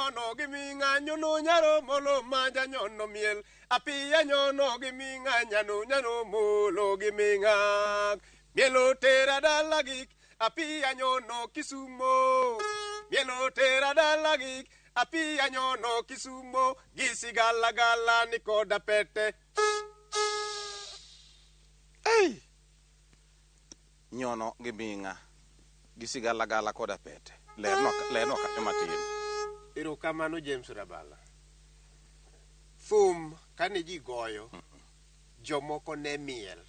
nyono gi ming'a nyono nyaro molo manja nyono miel. Apiya nyono gi ming'a nyano nyano molo gi ming'a. Miel otera dalagi apiya nyono Kisumo. Miel otera dalagi apiya nyono Kisumo. Gi sigalagala ni koda pete. Ei! Nyono gi ming'a gi sigalagala koda pete. Lerno lerno kanyo matin. Erokamano James Rabala. Thum kane ji goyo, jomoko ne miel.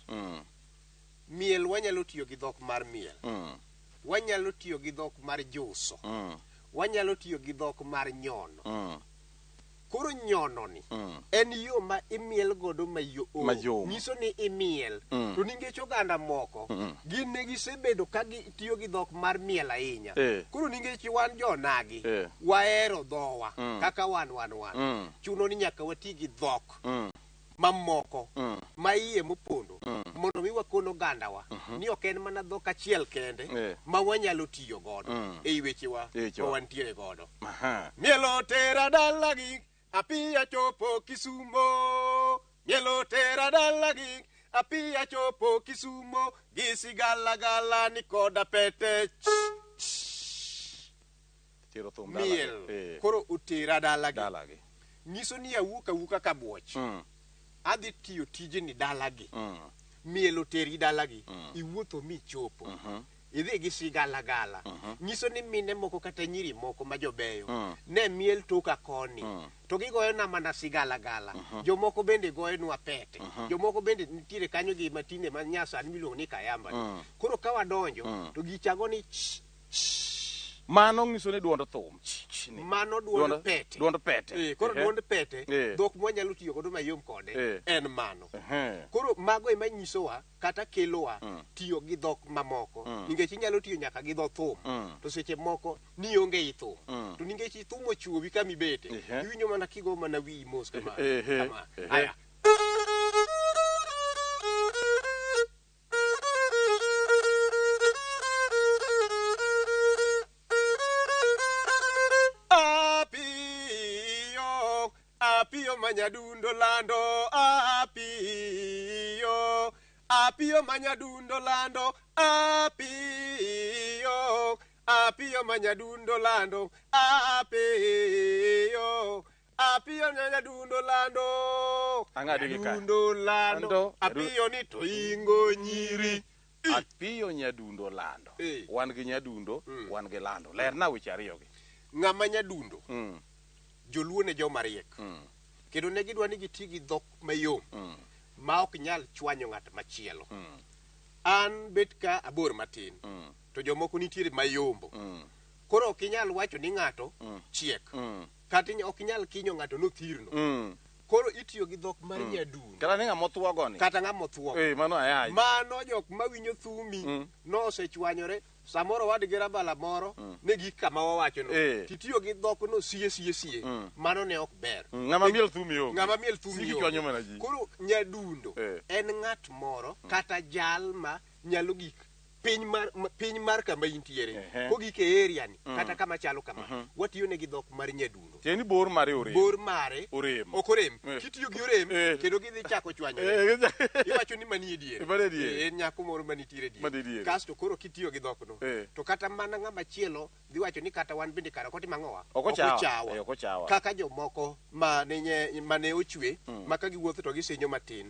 Miel wanyalo tiyo gi dhok mar miel. Wanyalo tiyo gi dhok mar juso. Wanyalo tiyo gi dhok mar nyono. Koro nyono ni en yo ma imiel godo mayom. Mayom. Nyiso ni imiel. To nikech oganda moko gin ne gisebedo ka gitiyo gi dhok mar miel ahinya. Koro nikech wan jonagi wahero dhowa kaka wan wan wan. Chuno ni nyaka wati gi dhok mamoko ma iye mopondo mondo mi wakon ogandawa ni ok en mana dhok achiel kende ma wanyalo tiyo godo ei wechewa E wechewa. ma wantiere godo. Aha. Mielo tera dalagi, apiya chopo Kisumo. Mielo tera dalagi, apiya chopo Kisumo. Gi sigalagala ni koda pete. Tero thum dalagi. Miel koro otera dalagi. Dalagi. Nyiso ni awuok awuoka ka buoch. Adhi tiyo tijni dalagi. Miel oteri dalagi. Iwuotho michopo. Idhi gi sigalagala. Nyiso ni mine moko kata nyiri moko ma jobeyo ne miel toka koni. To gigoyona mana sigalagala. Jomoko bende goyonwa pete. Jomoko bende nitiere kanyo gi matinde ma nyasani miluongo ni kayamba. Koro ka wadonjo to gichago ni ch Mano nyiso ni duond thum. Ch, ch, ni. Mano duond pete. Duond pete. Koro duond pete, dhok mwanyalo tiyo godo mayom kode en mano. Koro mago ema nyisowa kata kelowa tiyo gi dhok mamoko. Nikech inyalo tiyo nyaka gi dho thum. To seche moko nionge i thum. To nikech i thum ochuowi kama ibete, iwinjo mana kigo mana wiyi mos kama. Kama. Aya. Apiyo, apiyo manyadundo lando, apiyo, apiyo manyadundo lando, apiyo, apiyo manyadundo lando, apiyo, apiyo manyadundo lando, Ang'adi gi ka. nyadundo lando, Lando, apiyo ni to ingo nyiri. Apiyo nyadundo lando. Wan gi nyadundo, wan gi lando. Lerna weche ariyo gi. Ng'ama nyadundo, joluo ne joma riek. Kendo ne gidwa ni giti gi dhok mayom ma ok nyal chwanyo ng'at machielo. An bet ka abor matin, to jomoko nitiere mayombo. Koro ok inyal wacho ni ng'ato chiek. Kata ok inyal kinyo ng'ato nothirno. Koro itiyo gi dhok mar nyadundo. Kata ni ng'ama othuogo ni. Kata ng'ama othuogo. Mano ayany. Mano jok mawinjo thumi nosechwanyore. Samoro wadgi rabala moro ne gik kama wawachono. Titiyo gi dhok no sie sie sie. Mano ne ok ber. Ng'ama miel thumi onge. Ng'ama miel thumi Siki onge. chwanyo mana ji. Koro nyadundo en ng'at moro kata jal ma nyalo gik piny mar, piny mar kama intiere. Kogik e area ni, kata kama chalo kama, watiyo ne gi dhok mar nyadundo. Tiende ni bor mare orem. Bor mare Orem. Ok orem. Kitiyo gi orem, kendo gidhi chako chwanyore. Iwacho ni manie diere. Manie diere. En nyako moro manitiere diere. Manie diere. Kasto koro kitiyo gi dhokno, to kata mana ng'ama chielo dhi wacho ni kata wan bende kara ok otim ang'owa? Ok ochawa. Ok ochawa. Ok ochawa. Kaka jomoko mane ochwe, ma ka giwuotho to gisinyo matin.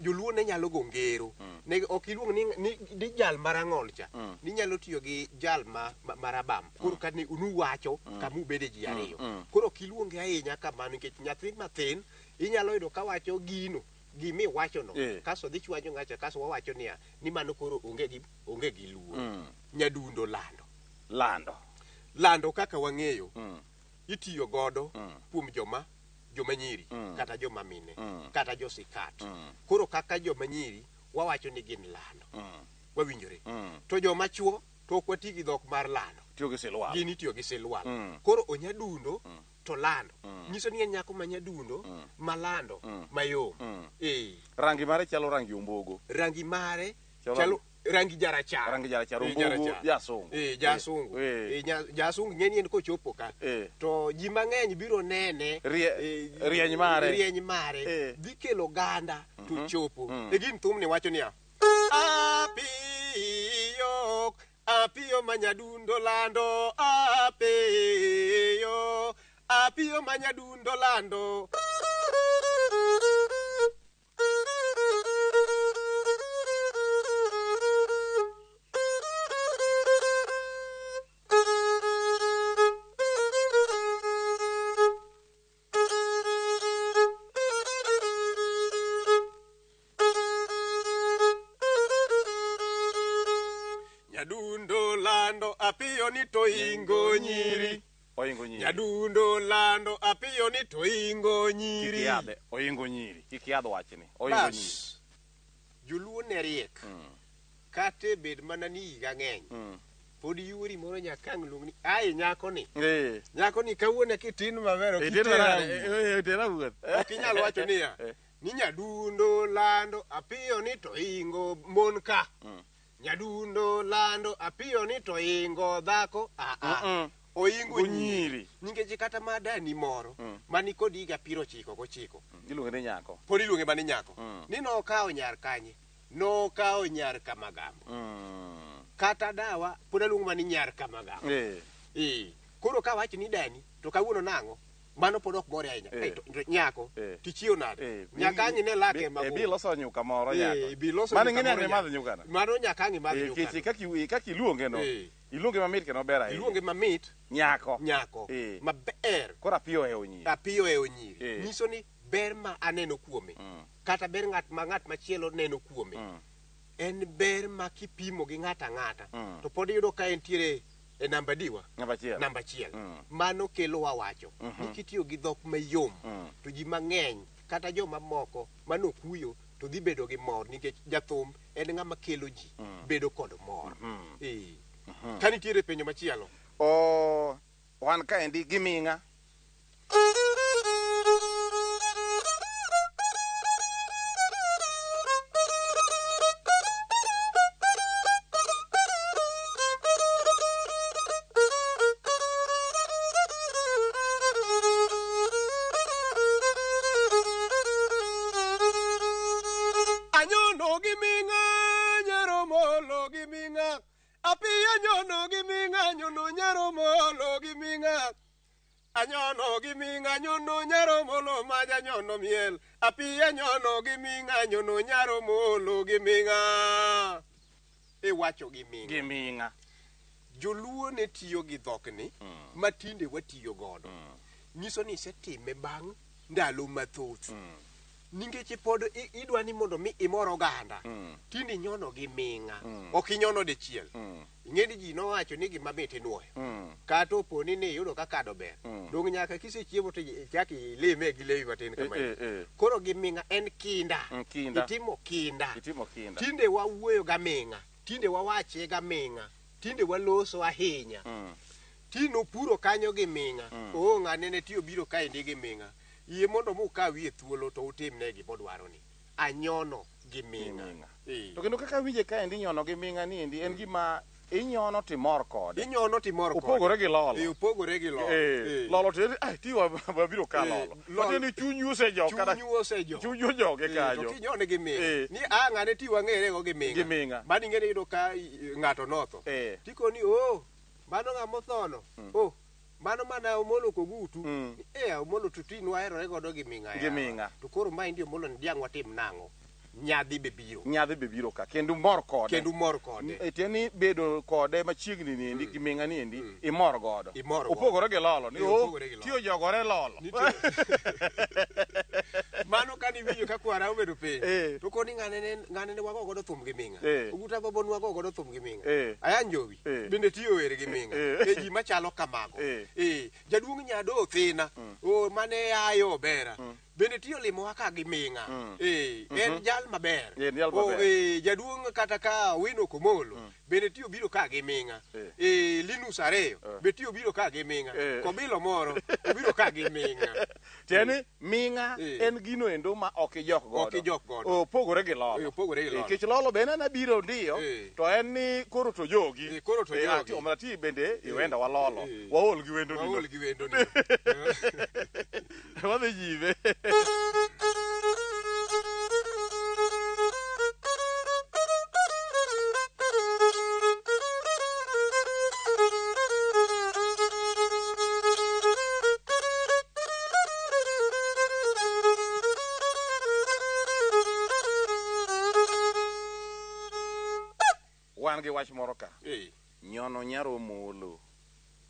Joluo ne nyalo go ngero. Ne ok iluong ni jal marang'ol cha. Ninyalo tiyo gi jal marabam. Koro ka ne unuwacho kama ubede ji ariyo. Koro ok iluonge ahinya kamano nikech nyathi mathin inyalo yudo ka wacho gino gimi wachono. Kasto dhi chwanyo ng'acha, kasto wawacho niya ni mano koro onge gi luor. Nyadundo lando. Lando. Lando kaka wang'eyo, itiyo godo kuom joma nyiri, kata joma mine, kata josikat. Koro kaka joma nyiri wawacho ni gin lando. Wawinjore. To joma chuo to ok wati gi dhok mar lando. Tiyo gi silwal. Gin itiyo gi silwal. Koro onyadundo to lando. Nyiso ni en nyako ma nyadundo, ma lando, mayom. Rangi mare chalo rangi ombogo. Rangi mare Chalo chalo Rangi jarachar. Rangi jarachar, Eh, ombugu jarachar. jasungu. Eh, jasungu. Eh. Eh, jasungu ng'eni en kochopo ka. Eh. To ji mang'eny biro nene. Rieny mare. Rieny mare. Eh. Dhi kelo oganda to chopo. E gin thumni wacho niya. Apiyo, apiyo manyadundo lando, apiyo, apiyo manyadundo lando. Nyadundo lando apiyo ni to ingo nyiri. Oingo nyiri. Nyadundo lando apiyo ni to ingo nyiri. Kik iyadhe, oingo nyiri. Kik iyadh wachni. Oingo nyiri. Bas, joluo ne riek. Kata bed mana ni higa ng'eny. Pod yuori moro nyaka ang' luong ni ai nyako ni. Eh. Nyako ni kawuono kitin maber ok Itero itera nade? wuoth. Itera wuoth. Ok inyal wacho niya ni nyadundo lando apiyo ni to ingo mon ka. Nyadundo lando apiyo ni to ingo dhako. Aa. Oingo Go nyiri. nyiri. Nikech kata madani moro mani kod higa 94. Iluonge ni nyako. Pod iluonge mana ni nyako. Ni nokawo nyar kanye? Nokawo nyar Kamagambo. Kata dawa pod aluongo mana ni nyar Kamagambo. Eh. Eh. Koro kawacho ni dani to kawuono nang'o? Mano pod ok more ahinya. Eh. Eh, to nyako Eh. tichiew nade? Eh. Nyaka ang' ine lake Eh, mabor. bi loso nyuka moro Eh, nyako. bi loso Mano nyuka ing'e ni moro ang' imadh nyako. nyukano. Mano nyaka ang' imadh Eh, nyukano. kech kaka iluonge no. Eh. Iluonge mamit kendo ber ahinya. Iluonge mamit Nyako. nyako Eh. maber. Koro apiyo ohewo nyiri. Apiyo ohewo nyiri. Eh. Nyiso ni ber ma aneno kuome. Kata ber ng'at ma ng'at machielo neno kuome. En ber ma kipimo gi ng'ato ang'ata. To pod iyudo ka entiere e namba diwa. Namba achiel. Namba achiel. Mano kelo wawacho. Ni kitiyo gi dhok mayom to ji mang'eny kata joma moko manokuyo to dhi bedo gi mor nikech jathum en ng'ama kelo ji bedo kod mor. Eh. Ka nitiere penjo machielo. Wan kaendi gi ming'a. Anyono gi ming'a nyaromolo gi ming'a. Apiyo nyono gi ming'a nyono nyaromolo gi ming'a. Anyono gi ming'a nyono nyaromolo maja nyono miel. Apiyo nyono gi ming'a nyono nyaromolo gi ming'a. Iwacho gi ming'a. Gi ming'a. Joluo ne tiyo gi dhokni ma tinde watiyo godo. Nyiso ni isetime bang' ndalo mathoth. Nikech pod idwa ni mondo mi imor oganda. Tinde inyono gi ming'a. Ok inyono dichiel. Ing'e ni ji nowacho ni gima mit inuoyo. Kata opo ni iyudo ka kado ber. Dong' nyaka kisechiemo to ichak ilime gi lewi matin kama. Koro gi ming'a en kinda. Kinda. Itimo kinda. Itimo kinda. Tinde wawuoyo ga ming'a. Tinde wawache ga ming'a. Tinde waloso ahinya. Tinde opuro kanyo gi ming'a. Oo ng'ane ne tiyo biro kaendi gi ming'a. Yie mondo mukawie thuolo to utimne gimodwaro ni. Anyono gi ming'a. To kendo kaka winje kaendi inyono gi ming'a ni endi en gima inyono timor kode. Inyono timor kode. Opogore gi lolo. Opogore gi lolo. Lolo to ti wabiro ka lolo. Matiende chunyu osejok kata chunyu osejok. Chunyu ojok e kanyo. To kinyone gi ming'a. Ni a ng'ane ti wang'ere go gi ming'a. Gi ming'a. Mano ing'e ni iyudo ka ng'ato notho. Tikoni o mano ng'ama othono. O mano mana Omolo kogutu. Omolo to ti nwaherore godo gi ming'a. Gi ming'a. To koro maendi Omolo ni diang' watim nang'o? Nyadhi be biro. Nyadhi be biro ka kendo umor kode. Kendo umor kode. Tiende ni bedo kode machiegni ni endi gi ming'a ni endi imor godo. Imor godo. Opogore gi lolo. Ni Opogore gi lolo. Ti ojogore lolo. Mano kane iwinjo ka kwara obedo piny. To koni ng'ane ne wago godo thum gi ming'a. Oguta baba ne wago godo thum gi ming'a. Aya Njowi bende tiyo wer gi ming'a. Ji machalo kamago. Jaduong' Nyado Othina. O mane ayo Obera. Bende tiyo limowa ka gi ming'a. En jal maber. En jal maber. Jaduong' kata ka Owino Komolo bende tiyo biro ka gi ming'a. Linus Areyo be tiyo biro ka gi ming'a. Kobilo moro obiro ka gi ming'a. Tiende ni ming'a Eh. en gino endo ma ok ijok godo. Ok ijok godo. Opogore gi lolo. Eh, opogore gi Eh, lolo. Nikech lolo be en ana biro ndiyo Eh. to en ni koro to jogi. Eh, koro to Eh, jogi. ati omera ti bende iwenda walolo. Eh. Waol gi wendo Waol gi wendo ni. Wadhi nyime. Wan gi wach moro ka. Eh. Nyono nyaro molo.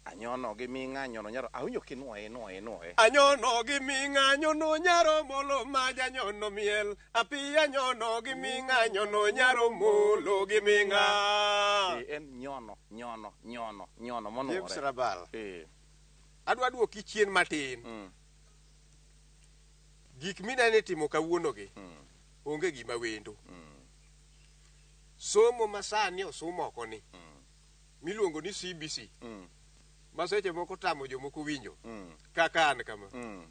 Anyono gi ming'a nyono nyaro. Awinjo kinuoye nuoye nuoye. Anyono gi ming'a nyono nyaro molo ma janyono miel. Apiya nyono gi ming'a nyono nyaro molo gi ming'a. Eh, en nyono nyono nyono nyono James monuore. Rabal. Eh. Adwa duoki chien matin. Mm. Gik minene timo kawuono gi Mm. onge gima wendo. Mm. Somo masani osum oko ni Mm. miluongo ni CBC Mm. ma seche moko tamo jomoko winjo Mm. kaka an kama. Mm.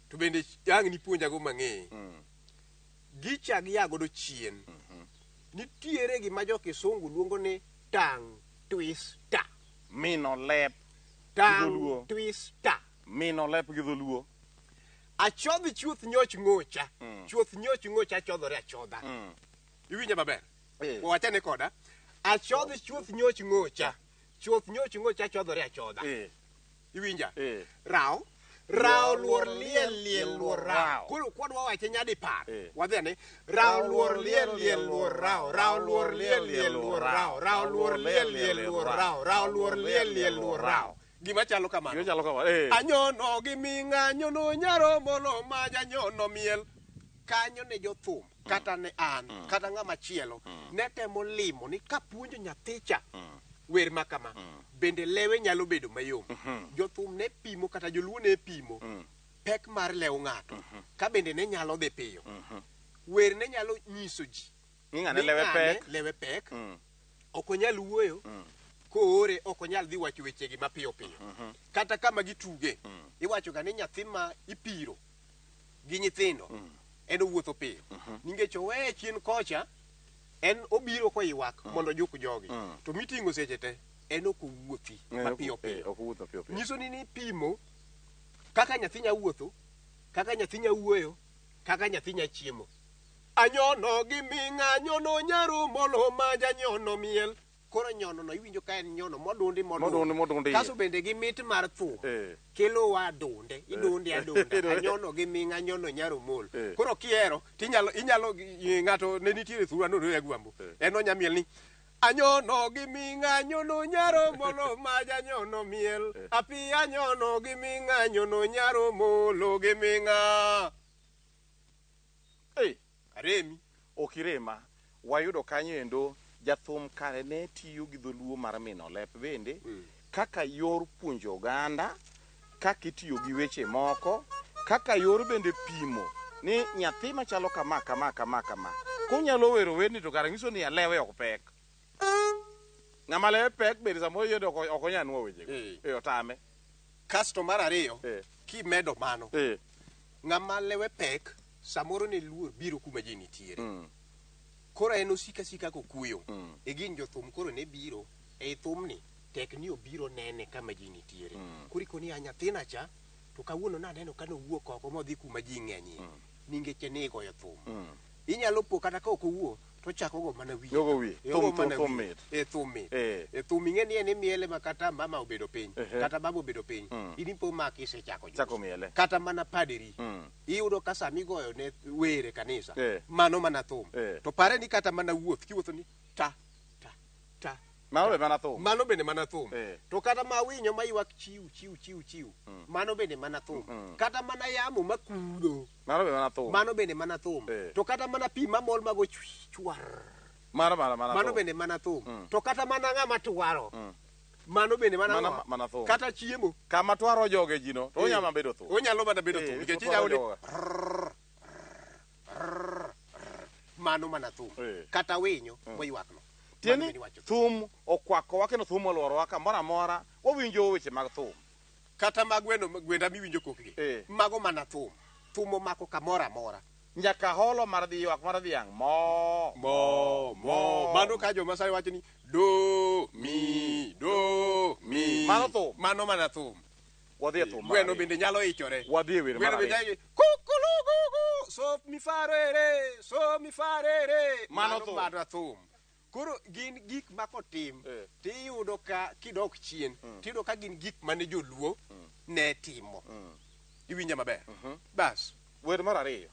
To bende ang' nipuonjago mang'eye. Mm. Gicha gia godo chien. Mhm. Nitiere gima jo kisungu luongo ni tongue twister. Mino lep. Tongue Dholuo. twister. Mino lep gi dholuo. Achodh chuth nyoch ng'ocha. Mm. Chuth nyoch ng'ocha chodhore achodha. Mm. Iwinja maber? Eh. Wachane koda. Achodh chuth nyoch ng'ocha. Chuth nyoch ng'ocha chodhore achodha. Eh. Iwinja? Eh. Raw. Raw luor liel liel luor raw. Raw. Koro kwadwa wache nyadipar. Eh. Wadhi ane. Raw luor liel liel luor raw. Raw luor liel liel luor raw. Raw luor liel liel luor raw. Raw luor liel liel luor raw. Gima chalo kamano. Gima chalo kamano. Eh. Anyono gi ming'a nyono nyaro molo ma janyono miel. Kanyo ne jothum kata ne an kata ng'ama chielo ne temo limo ni kapuonjo nyathicha wer ma kama bende lewe nyalo bedo mayom. Jothum ne pimo kata joluo ne pimo pek mar lew ng'ato ka bende ne nyalo dhi piyo. Wer ne nyalo nyiso ji Ni ng'ane ni lewe ng'ane pek. lewe pek Mm. ok onyal wuoyo koore ok onyal dhi wacho wechegi mapiyo piyo kata kama gituge iwacho ga ni nyathi ma ipiro gi nyithindo en owuotho piyo nikech oweye chien kocha en obiro koywak mondo ojuk jogi to miting'o seche te en ok owuothi mapiyo Eh, piyo ok owuoth mapiyo piyo. nyiso ni nipimo kaka nyathi nya wuotho kaka nyathi nya wuoyo kaka nyathi nya chiemo anyono gi ming'a nyono nyaro molo ma janyono miel koro nyono no iwinjo ka en nyono modundi Modundi, modundi. kaso bende gi mit mar thum Eh. kelo wa adunde idunde adunda anyono gi ming'a nyono nyaro mol Eh. koro kihero tinyalo inyalo ng'ato ne nitiere thurwa no ya gwambo Eh. en onya miel ni anyono gi ming'a nyono nyaro molo ma janyono miel Eh. api anyono gi ming'a nyono nyaro molo gi ming'a Eh. aremi Ok irema. Wayudo kanyo endo jathum kare ne tiyo gi dholuo mar mino lep bende kaka yor puonjo oganda kaka itiyo gi weche moko kaka yor bende pimo ni nyathi machalo kama kama kama kama konyalo wero werni to kare nyiso ni lewe ok pek ng'ama lewe pek bende samoro yende ok ok onyal nuo wechego Eh. eh otame kasto mar ariyo Eh. kimedo mano eh ng'ama lewe pek samoro ne luor biro kuma ji nitiere mm. Koro en osika sika kokuyo Mm. e gin jothum koro ne biro ei thumni tek ni obiro nene kama ji nitiere koro ikoni ya nyathina cha to kawuono naneno ka nowuok oko modhi kuma ji ng'enyie ningeche ni igoyo thum inyalo po kata ka ok owuo to ochako go mana wiye Ogo wiye. Eh, ogo Thum, thum, mana thum wiye. mit. Eh, thum mit Eh. Eh, thum ing'e ni en imiele ma kata mama obedo piny Ehe. kata baba obedo piny Mm. in ipo ma kisechako juso. Chako miele. kata mana paderi Mm. iyudo ka sama igoyo ne wer e kanisa Eh. mano mana thum Eh. to pare ni kata mana wuoth kiwuotho ni ta ta ta Mano be mana thum. mano bende mana thum Eh. to kata ma winyo ma ywak chiw chiw chiw chiw mano bende mana thum kata mana yamo makudho Mano be mana thum. mano bende mana thum Eh. to kata mana pi mamol mago chwi chwar Mano mana mana mano thum. bende mana thum to kata mana ng'ama twaro mano bende mana Mana- ang'o? mana thum. kata chiemo Kama twaro joge ji no, to Eh. onyalo mana bedo thum. onyalo mana bedo Eh, thum nikech twaro inyalo ni joga. mano mana thum Eh. kata winyo moywakno Mano Tieni bende iwacho thum. thum okwakowa kendo thum olworowa kamoro amora wawinjo weche mag thum. Kata ma gweno gwenda miwinjo kokgi. Eh. Mago mana thum. Thum omako kamoro amora. Nyaka holo mar dhi ywak mar dhiang' mo. Mo, mo. Mano ka jo-Masai wacho ni do, mi, do, mi. Mano thum. Mano mana thum. Wadhi e thum mar Gweno ariyo. bende nyalo ichore. Wadhi e wer mar Gweno bende ariyo. nyalo kukulugugu, so mi farere, so mi farere. Mano thum. Mano thum. Koro gin gik ma kotim Eh. tiyudo ka kidok chien tiyudo ka gin gik mane joluo ne timo. Iwinja maber? Bas. Wer mar ariyo.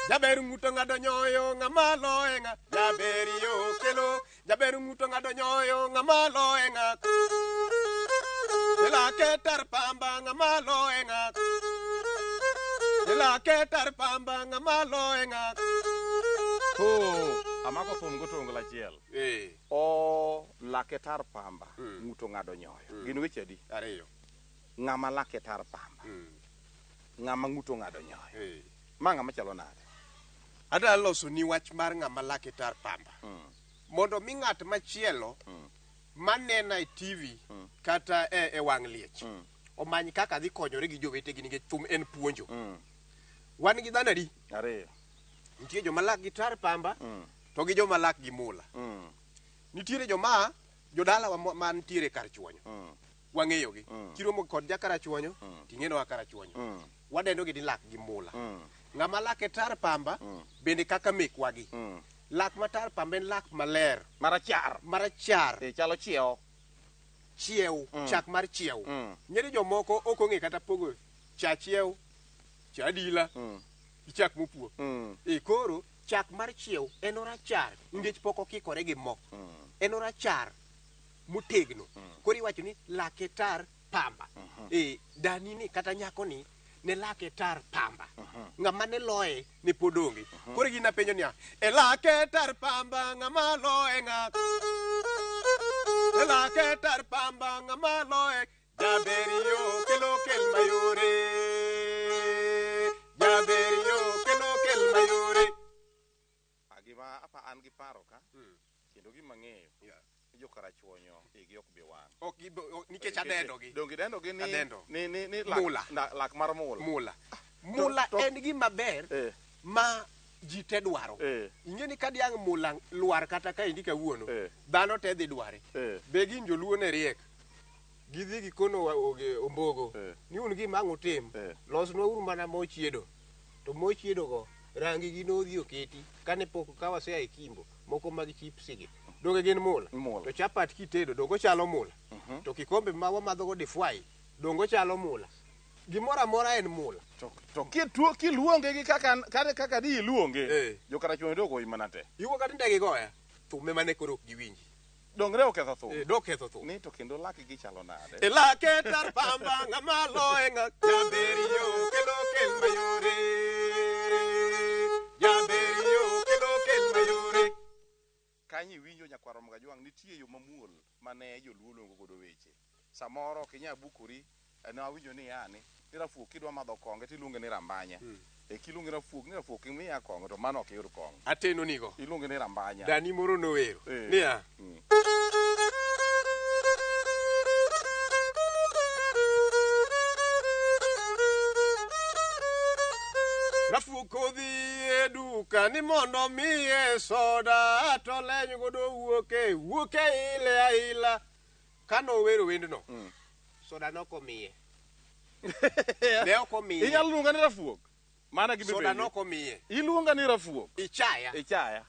Jaber ng'uto ng'ado nyoyo ng'ama loye ng'a. Jaber yo kelo. Jaber ng'uto ng'ado nyoyo ng'ama loye ng'a. Lake tar pamba ng'ama loye ng'a. Lake tar pamba ng'ama loye ng'a. To amako thum gotonglo achiel. Eh, O lake tar pamba ng'uto ng'ado nyoyo. Gin weche adi? ariyo. Ng'ama lake tar pamba. Ng'ama ng'uto ng'ado nyoyo. Eh. Ma ng'ama chalo nade? Adwa loso ni wach mar ng'ama lake tar pamba. Mondo mi ng'at machielo manena e TV kata e wang' liech omany kaka dhi konyore gi jowetegi nikech thum en puonjo. Wan gi dhano adi? Ariyo. Nitie joma lak gi tar pamba to gi joma lak gi mula. Nitiere joma jodalawa mantiere kar chuonyo. Wang'eyogi. Kiromo kod jakarachuonyo ting'enowa karachuonyo. Wadendogi ni lak gi mula. Ng'ama lake tar pamba bende kaka mekwagi. Lak matar pamba en lak maler Marachar. marachar E chalo chiewo. chiew chak mar chiew. Ng'eni jomoko ok ong'e kata pogo cha chiew, cha adila gi chak mopuo. E koro chak mar chiew en orachar nikech pok okikore gi mo. En orachar motegno. Koro iwacho ni lake tar pamba. E dani ni kata nyako ni ne lake tar pamba. Ng'ama ne loye ne pod onge. Koro gin apenjo niya, e lake tar pamba ng'ama loye ng'a? E lake tar pamba ng'ama loye jaber yo kelo kel mayore. Jaber yo kelo kel mayore. Ah, Gima apa an gi paro ka kendo gima ng'eyo ni jokarachuonyo igi ok bi wang'. Ok nikech adendogi. Donge idendogi ni Adendo. ni lak, Mula. lak mar mula. Mula. Mula to- en gima ber Eh. ma ji te dwaro. Eh. Ing'e ni ka diang' mula lwar kata ka endi kawuono, Eh. dhano te dhi dware. Eh. Be gin joluo ne riek. Gidhi gikono ombogo Eh. ni un gima ang' utim, Eh. losnwa uru mana mo chiedo. To mo chiedo go rangi gi nodhi oketi kane pok ka wasea e kimbo moko mag chipsi gi. Donge gin mula? Mula. To chapat kitedo donge ochalo mula? To kikombe ma wamadho go divai donge ochalo mula? Gimoro amora en mula. To kituo kiluonge gi kaka kare kaka di iluonge. Eh. Jokarachuonyo to ogoyi mana te. Iwuok kata nde gigoya, thum ema ne koro ok giwinji. Dongre oketho thum. Eh, doketho thum. Ni to kendo lak gi chalo nade? E lake tar pamba ng'ama loye ng'a jaber yo kelo kel mayore. Jaber yo kelo kel mayore. Kanyo iwinjo nyakwar Ramogi nitie yo mamuol mane joluo luongo godo weche. Samoro ok inyal bukori, ne awinjo ni yani ni rafuok kidwa madho konge tiluonge ni rambanya. E kiluonge rafuok ni rafuok imiya kong'o to mano ok iyud kong'o. Ateno nigo. Iluonge ni rambanya. Dani moro nowero. Eh. Niya. Rafuok odhi e duka ni mondo miye soda to leny godo wuoke wuoke ile aila. Kanowero wendno, soda nokomiye. Ne ok omiye. Inyalo luonga ni rafuok. Mana gima Soda ipenji. nok omiye. Iluonga ni rafuok. Ichaya. Ichaya.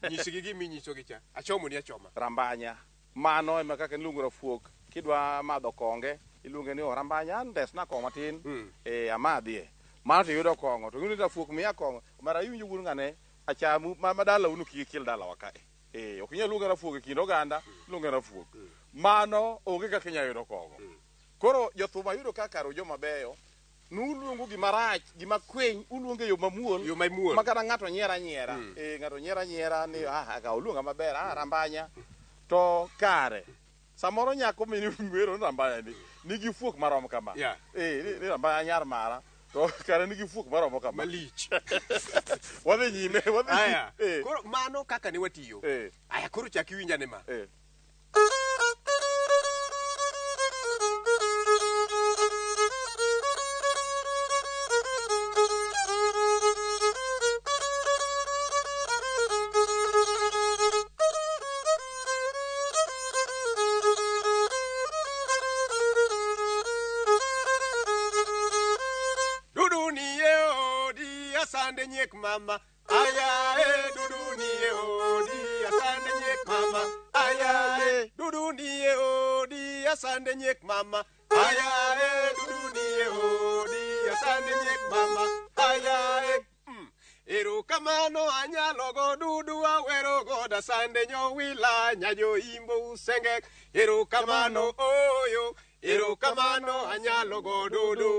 Nyisgi gima inyisogi cha. Achomoni achoma. Rambanya. Mano ema kaka iluongo rafuok. Kidwa madho konge, iluonge ni rambanya, ndesna kong'o matin. Eh, amadhie. Mano to iyudo kong'o. To iluongo ni rafuok miya kong'o. Mara iwinjo wuon ng'ane achamu ma dalau no kik ikel dalawa kae. Eh, ok inyal luonga rafuok e kind oganda, iluonga rafuok. Mano onge kaka inyalo yudo kong'o. Koro jothum ayudo ka kar joma beyo, nuluongo gima rach, gima kwiny, uluongo e yo mamuol. Yo mamuol. Ma kata ng'ato nyiera nyiera. Eh, ng'ato nyiera nyiera ni ah, ka oluonga maber, ah, rambanya. To kare, samoro nyako mini wero ni rambanya ni. Nigi fuok marom kama. Yeah. Eh, ni ramba nyar mara. To kare nigi fuok maromo kama. Malich. Wadhi nyime, wadhi. Aya. Eh. Koro mano kaka ne watiyo. Eh. Aya koro chak iwinja ne ma. Eh. Dudu ni e odi asande nyiek mama. Aya e dudu ni e odi asande nyiek mama. Aya e dudu ni e odi asande nyiek mama. Aya e dudu ni e odi asande nyiek mama. Aya e Erokamano anyalo go dudu awero goda sande nyowila nyajo imbo usenge. Erokamano oyo, erokamano anyalo go dudu.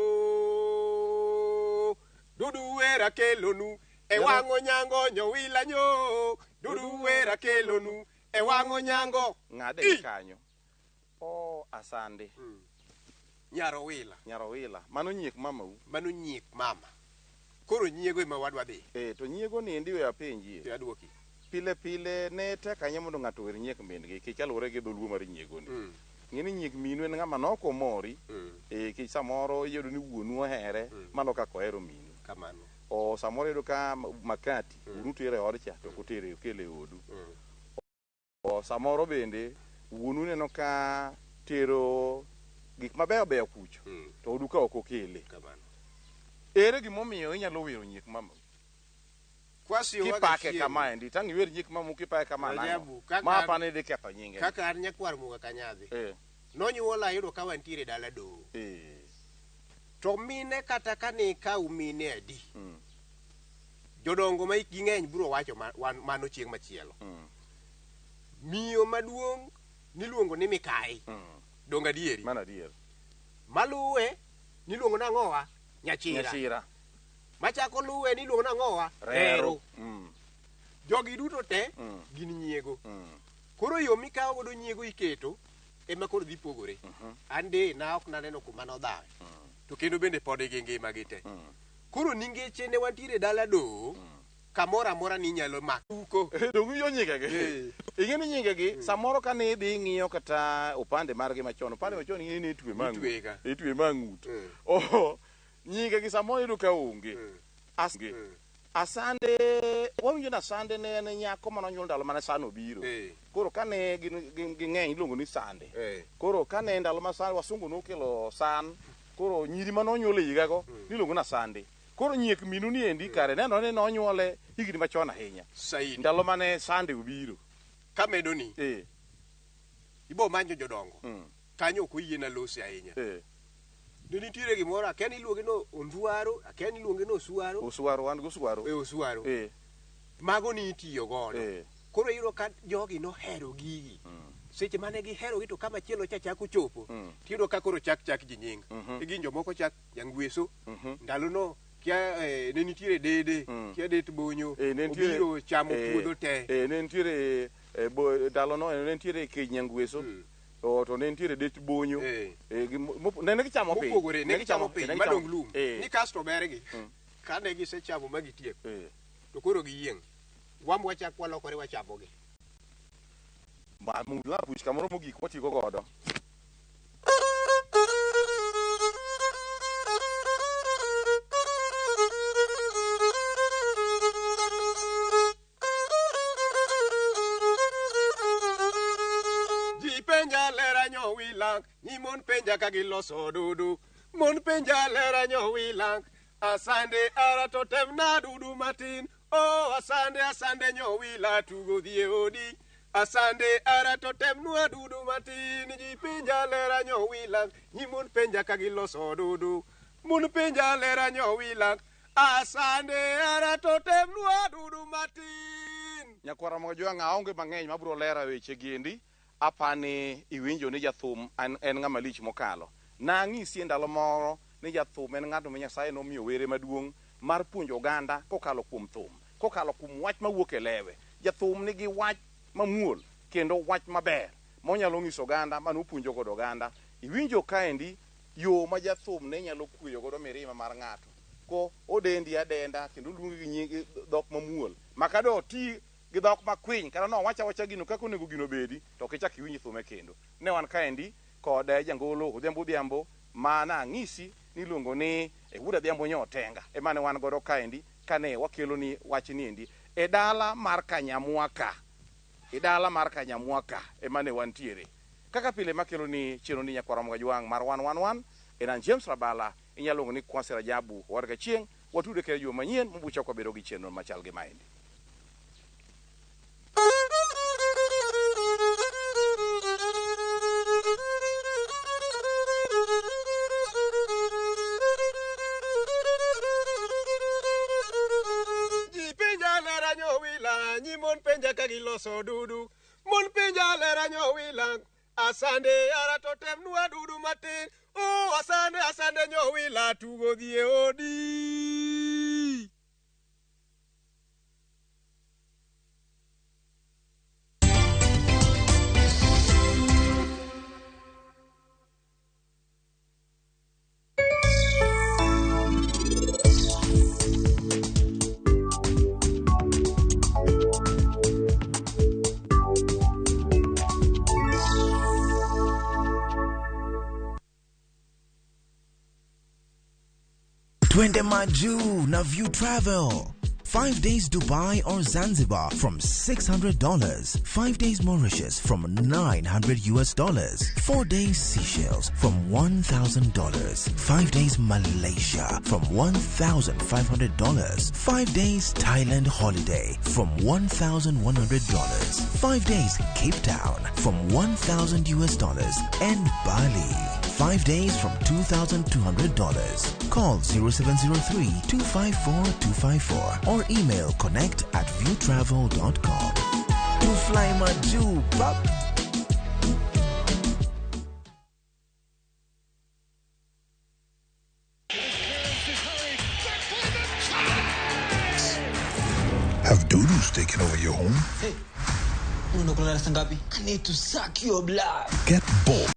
Dudu wera kelonu e wang'o nyango nyowila nyo. Dudu wera kelonu e wang'o nyango. Ng'ade gi kanyo. O asande. Nyaro wila, Nyarowila. Mano nyiek mamau. mano nyiek mama. Koro nyiego ema wadwa dhi. Eh, to nyiego ni endi we apenjie. To aduoki. Pile pile ne tek ahinya mondo ng'ato ower nyiek min gi nikech kaluwore gi dholuo mar nyiego ni. Ng'e ni nyiek minu en ng'ama nok omori. Eh, nikech samoro iyudo ni wuonu ohere mano kaka ohero minu. Kamano. O samoro iyudo ka makati wuonu tero e od cha to ok otere okele e odu. O samoro bende wuonu neno ka tero gik mabeyo beyo kucho to odu ka ok okele. Kamano. Ere gimomiyo inyalo wero nyiek mamau? Kwasi owaga Kipake chieng'. kamaendi tang' iwer nyiek mamau kipake kama nang'o? Rajabu, kaka- Ma apani dhi ketho nyinge. Kaka an nyakwar Muga Kanyadhi. Eh, Nonyuola ayudo ka wantiere dala doho. eh. To mine kata kane ikaw mine adi. Jodongo ma hikgi ng'eny biro wacho mano chieng' machielo. Miyo maduong' niluongo ni Mikai. Dong adieri. Mano adier. Maluwe niluongo nang'owa Nyachira. Nyachira. Machako luwe niluongo nang'owa Rero. Jogi duto te gin nyiego. Koro yo mikawo godo nyiego iketo ema koro dhi pogore. An de na ok naneno kuma nodhawe. To kendo bende pod gi ngima gi te. Koro ningeche ne wantiere dala doho, kamoro amora ninyalo mako. Uko. Dong iwinjo nyingegi? Eh. Ing'e ni nyingegi samoro kane idhi ing'iyo kata opande margi machon, opande machon ing'e ni itwe ma Itwega. Itwe ma ng'ut. Oh, nyingegi samoro iyudo ka onge. Asande, wawinjo ni Asande ne en nyako manonyuol ndalo mane san obiro. Eh. Koro kane gin ging'eny iluongo ni Sande. Eh. Koro kane ndalo ma san wasungu nokelo san, koro nyiri manonyuol e higago niluongo ni Asande. Koro nyiek minu ni endi kare nenore ni nonyuole higni machon ahinya. Saidi. Ndalo mane Sande obiro. Kamedo ni, Eh. ibo manyo jodongo. Kanyo ok oyiena lose ahinya. Eh. Ne nitiere gimoro, akia ni iluonge no ondhuaro, akia ni iluonge no osuaro. Oswaro wan goswaro. E osuaro. Eh. Mago ni itiyo godo. Eh. Koro iyudo ka jogi nohero gigi. Seche mane gihero gi to kama chielo cha chako chopo, tiyudo ka koro chak chak ji nying. Igin jomoko chak nyangweso. Ndalo no kia ne nitiere dede, kia det bonyo, Eh, ne nitiere obiro chamo eh, puodho te. Eh, ne nitiere ndalo no ne nitiere keny nyangweso. To ne nitiere det bonyo. Eh. Eh, ne gichamo piny. Mopogore, ne gichamo piny, ne gichamo- madong' lum. Eh. Ni kasto bergi. Kane gisechamo ma gitieko, Eh. to koro giyieng'. Wam wachak walokore wachamogi. Ma mula puch kamoro mogik watieko godo. Ji penja lera nyowilang, ni mon penja ka giloso dudu. Mon penja lera nyowilang, asande ara to temna dudu matin. Oh, asande asande nyowila tugo dhi e odi. Asande ara to temnwa dudu matin. Ji penja lera nyowilang, ni mon penja ka giloso dudu. Mon penja lera nyowilang, asande ara to temnwa dudu matin. Nyakwara Mojwang' aonge mang'eny mabiro lero weche gi endi. Apani iwinjo ni jathum en ng'ama lich mokalo. Nang'isi e ndalo moro ni jathum en ng'ato ma Nyasaye nomiyo were maduong' mar puonjo oganda kokalo kuom thum, kokalo kuom wach mawuok e lewe. Jathum nigi wach mamuol kendo wach maber monyalo nyiso oganda manopuonjo godo oganda. Iwinjo kaendi yo ma jathum ne nyalo kweyo godo mirima mar ng'ato ko odendi adenda kendo oluongi gi nying dhok mamuol ma ka do ti gi dhok makwiny kata nowacho awacha gino kaka onego gino bedi to ok ichak iwinj thume kendo. Ne wan kaendi kod jangolo Odhiambo Odhiambo ma nang'isi ni iluongo ni Wuod Adhiambo Nyotenga ema ne wan godo kaendi kane wakelo ni wach niendi e dala mar Kanyamwa ka e dala mar Kanyamwa ka ema ne wantiere. Kaka pile makelo ni chenro ni nyakwar Ramogi Ajwang' mar 111 en an James Rabala inyalo luongo ni Kwasi Rajabu owadgi Achieng' watudre kendo juma manyien mabuchako wabedo gi chenro machal gi maendi. Ji penja lera nyowila, nyi mon penja ka giloso dudu. Mon penja lera nyowila, asande yara to temnwa dudu matin. Oh, asande asande nyowila tugo dhi e odi. Twende Maju na View Travel. 5 days Dubai or Zanzibar from $600. 5 days Mauritius from $900 US. 4 days Seychelles from $1,000. 5 days Malaysia from $1,500. 5 days Thailand holiday from $1,100. 5 days Cape Town from $1,000 US and Bali. 5 days from $2,200. Call 0703 254 254 or email connect@viewtravel.com. To fly Maju, pap. Have dudus taken over your home? Hey, unaenda kulala saa ngapi? I need to suck your blood. Get bold.